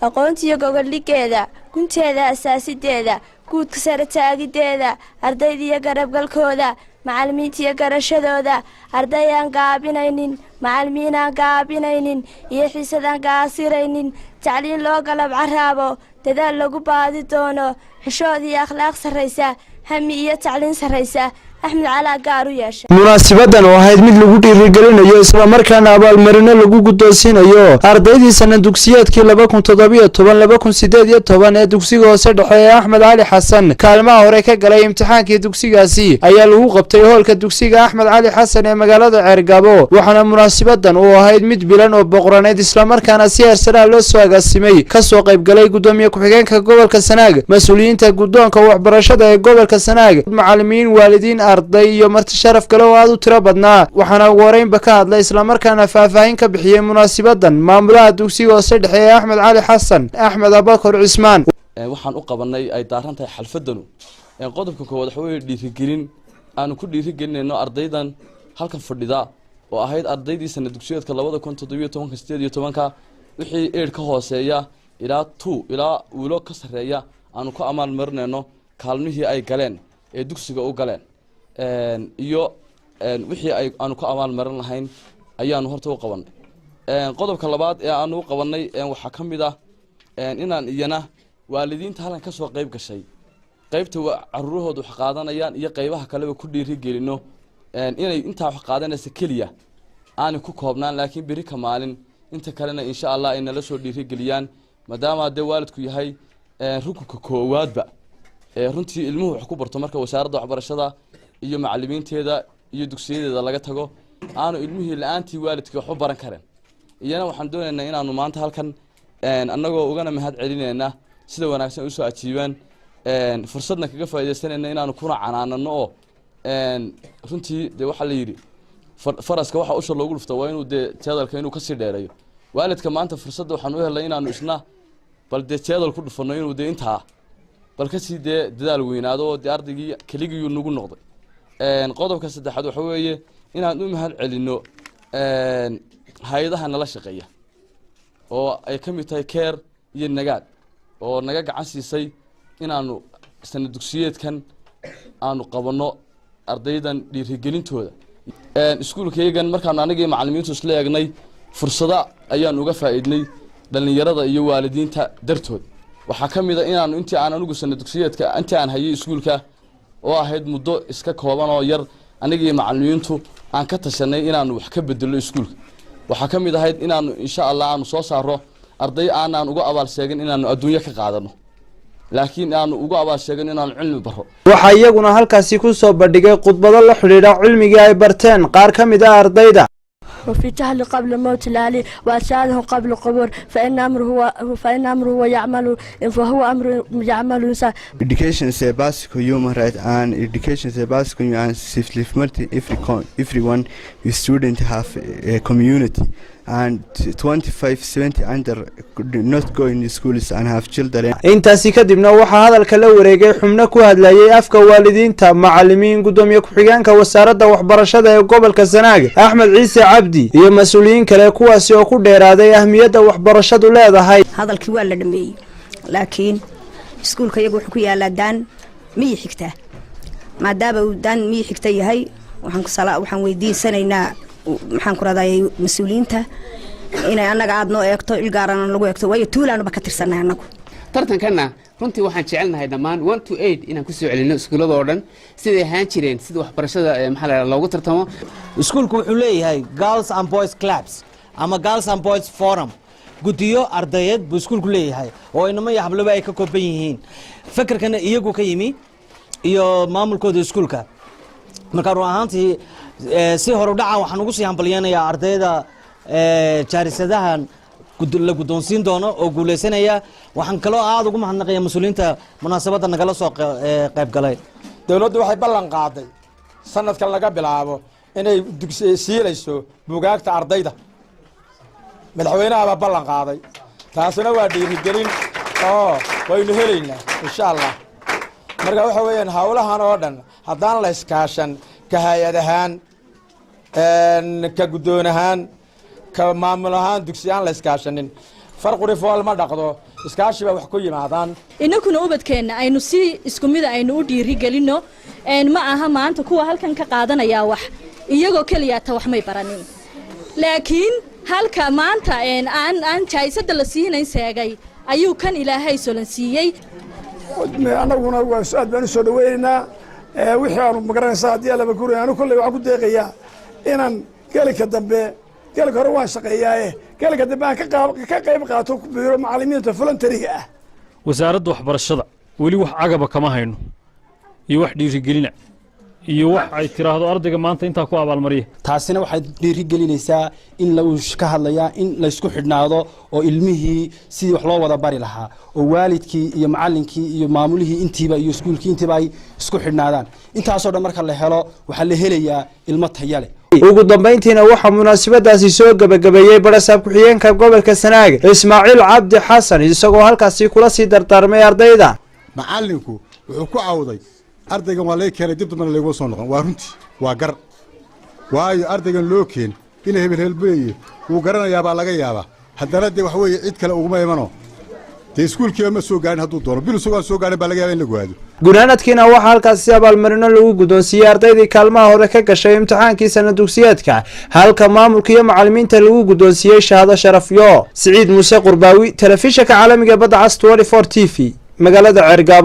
Aqoontiyo gogoldhigeeda, gunteeda, asaasideeda, guudka sare taagideeda, ardaydiiyo garabgalkooda, macallimiintiyo garashadooda, arday aan gaabinaynin, macallimiin aan gaabinaynin iyo xiisadaan gaasiraynin, tacliin loo galab caraabo, dadaal lagu baadi doono, xishood iyo akhlaaq sarraysa, hami iyo tacliin sarraysa, Axmed Calaa gaar u yeeshay. Munaasibadan oo ahayd mid lagu dhiirigelinayo, islamarkaana abaalmarino lagu guddoonsiinayo ardaydii sana dugsiyeedkii 2017, 2018 ee dugsiga hoose dhexe ee Axmed Cali Xasan kaalmaha hore ka galay imtixaankii dugsigaasi, ayaa lagu qabtay hoolka dugsiga Axmed Cali Xasan ee magaalada Ceergabo. Waxaana munaasibadan uu ahayd mid bilan oo boqoraneyd, islamarkaana si heersaraa loo soo agaasimay, kasoo qaybgalay gudoomiye ku-xigeenka gobolka Sanaag, mas-uuliyiinta guddoonka waxbarashada ee gobolka Sanaag, macalimiin, waalidiin, arday iyo marti sharaf kale oo aada u tiro badnaa. Waxaana ugu horeynba ka hadlay, islamarkaana faahfaahin ka bixiyey munaasibadan maamulaha dugsiga hoose dhexe ee Axmed Cali Xasan, Axmed Abakor Cismaan. Waxaan u qabanay ay daaran tahay xalfadanu, qodobka koowaad waxa weeye dhiirigelin aanu ku dhiirigelinayno ardaydan halkan fadhida oo ahayd ardaydii sana dugsiyeedka 2017, 2018, wixii 8 ka hooseeya ilaa 2 ilaa ulo ka sarreeya, aanu ku amaal marinayno kaalmihii ay galeen ee dugsiga u galeen iyo wixii ay aanu ku amaal marin lahayn ayaanu horta u qabanay. Qodobka labaad ee aanu u qabanay waxaa ka mid ah inaan iyana waalidiinta halkan ka soo qayb gashay, qaybta caruurahooda wax qaadanayaan iyo qaybaha kaleba, ku dhiirigelino inay intaa wax qaadanaysa keliya aanay ku koobnaan, laakiin beri ka maalin inta kalena insha Allah ay nala soo dhiirigeliyaan, maadaama dee waalidku yahay rukunka koowaadba ee runtii ilmuhu wax ku barto. Marka wasaaradda waxbarashada iyo macalimiinteeda iyo dugsiyadeeda laga tago, aanu ilmihii la-aantii waalidkii waxba baran karen. Iyana waxaan doonaynaa inaanu maanta halkan annagoo ugana mahad celinayna sida wanaagsan usoo ajiibaan, fursadna kaga faaidaysanayna inaanu kuna canaanano oo runtii dee waxaa la yidhi faraska waxa usha loogu dhufta waa inuu dee jeedalka inuu kasii dheereeyo. Waalidka maanta fursadda waxaan u helnay inaanu isna bal dee jeedal ku dhufano, inuu dee intaa bal kasii dee dadaal weynaado oo dee ardaygii keligiyuu nagu noqday. Qodobka saddexaad waxa weeye inaan u mahad celino hay-adaha nala shaqeeya oo ay ka mid tahay CARE iyo Nagaad, oo naga gacan siisay inaanu sana dugsiyeedkan aanu qabanno ardaydan dhiirigelintooda. Iskuulkaygan markaanu anigii macalimiintu isla eegnay, fursado ayaan uga faa'iidnay dhallinyarada iyo waalidiinta dartood. Waxaa ka mid a inaanu intii aan anigu sana dugsiyeedka intii aan hayay iskuulka, oo ahayd muddo iska kooban oo yar, anigii macalimiintu aan ka tashanay inaanu wax ka bedelo iskuulka. Waxaa ka mid ahayd inaanu insha Allah aanu soo saaro arday aanaan uga abaal sheegin inaanu adduunyo ka qaadano, laakiin aanu ugu abaal sheegin inaanu cilmi baro. Waxaa iyaguna halkaasi ku soo bandhigay khudbado la xidhiidha cilmigii ay barteen qaar ka mid ah ardayda. وفي جهل قبل موت العلي وأرشاده قبل قبور، فإن أمره ويعمل فهو أمر يعمل إنسان. Education is a basic human right and education is a basic and safety. Everyone student have a community and 25 70 under not go in schools and have children. Intaasi kadibna waxaa hadalka la wareegay xubno ku hadlayay afka waalidiinta, macalimiin, gudoomiye ku-xigeenka wasaaradda waxbarashada ee gobolka Sanaag, Axmed Ciise Cabdi, iyo mas-uuliyiin kale, kuwaasi oo ku dheeraaday ahmiyadda waxbarashadu leedahay. Hadalkii waa la dhameeyey, laakiin iskuulka iyagu wuxuu ku yaalaa daan miyi xigtaa. Maadaama uu daan miyi xigta yahay, waxaan weydiisanaynaa, maxaan ku rahday, mas-uuliyiinta inay annaga aada noo eegto, ilgaarana lagu eegto, waayo tuulaanuba ka tirsanay annagu. Tartankanna runtii waxaan jecelnahay dhammaan 1 to 8 inaan kusoo celino iskuullada oo dhan siday ahaan jireen, sida waxbarashada maxaa la loogu tartamo. Iskuulku wuxuu leeyahay girls and boys clubs ama girls and boys forum. Guddiyo ardayeed buu iskuulku leeyahay oo inamo iyo habloba ay ka kooban yihiin. Fekerkana iyagu ka yimi iyo maamulkooda iskuulka. Marka run ahaantii si horu dhaca waxaan ugu sii hambalyeynayaa ardayda jaarisadahan la guddoonsiin doono oo guuleysanaya. Waxaan kaloo aada ugu mahadnaqaya mas-uuliyiinta munaasabadda nagala soo qayb galay. Dowladdu waxay ballan qaaday sanadkan laga bilaabo inay dugsi siilayso buugaagta ardayda. Madaxweynahabaa ballan qaaday, taasina waa dhiirigelin oo waynu helaynaa insha Allah. Marka waxa weeyaan howlahan oo dhan haddaan la iskaashan, ka hay-ad ahaan, ka guddoon ahaan, ka maamul ahaan dugsi aan la iskaashanin, far quri fool ma dhaqdo. Iskaashi baa wax ku yimaadaan. Innakuna ubadkeenna aynu si isku mida aynu u dhiirigelinno. Ma aha maanta kuwa halkan ka qaadanayaa wax iyagoo keliyaata wax may baranin, laakiin halka maanta aan jaayisada la siinayn seegay ayuu kan Ilaahay solan siiyey. Annaguna waa aad baan u soo dhaweynaynaa wixii aanu magaranaysaa haddii Allaba kuray. Anu kolley waxaan ku deeqayaa inaan gelinka dambe, gelinka hore waan shaqeeyaaye, gelinka dambe aan ka qayb qaato, ku biiro macallimiinta voluntary-ga ah. Wasaaradda waxbarashada weli wax cagaba kama hayno iyo wax dhiirigelina iyo wax ay tiraahdo ardayga maanta intaa ku abaalmariya. Taasina waxay dhiirigelinaysaa in la ka hadlayaa in laysku xidhnaado oo ilmihii sidii wax loo wada bari lahaa oo waalidkii iyo macallinkii iyo maamulihii intiiba iyo iskuulkii intiiba ay isku xidhnaadaan. Intaasoo dhan marka la helo, waxaa la helayaa ilmo taya leh. Ugu dambayntiina waxaa munaasabadaasi soo gebagabeeyey barasaab ku-xigeenka gobolka Sanaag, Ismaaciil Cabdi Xasan, isagoo halkaasi kula sii dardaarmay ardayda. Macallinku wuxuu ku cawday ardaygan waa laga keenay, dib dambana layguma soo noqon. Waa runtii, waa gar, waayo ardaygan loo keen ina hebel helbeeye wuu garanayaa baa laga yaabaa. Haddana dee wax weeye cid kale uguma imano, dee iskuulkiiba ma soo gaarin. Hadduu doono bil isagoo aan soo gaarin baa laga yaaba in la go'aado. Gunaanadkiina waxaa halkaasi abaalmarino lagu guddoonsiiyey ardaydii kaalmaha hore ka gashay imtixaankii sana dugsiyeedka, halka maamulka iyo macallimiinta lagu guddoonsiiyey shahaado sharafyo. Siciid Muuse Qurbaawi, telefishinka caalamiga Badda Cas 24 TV, magaalada Ceergaabo.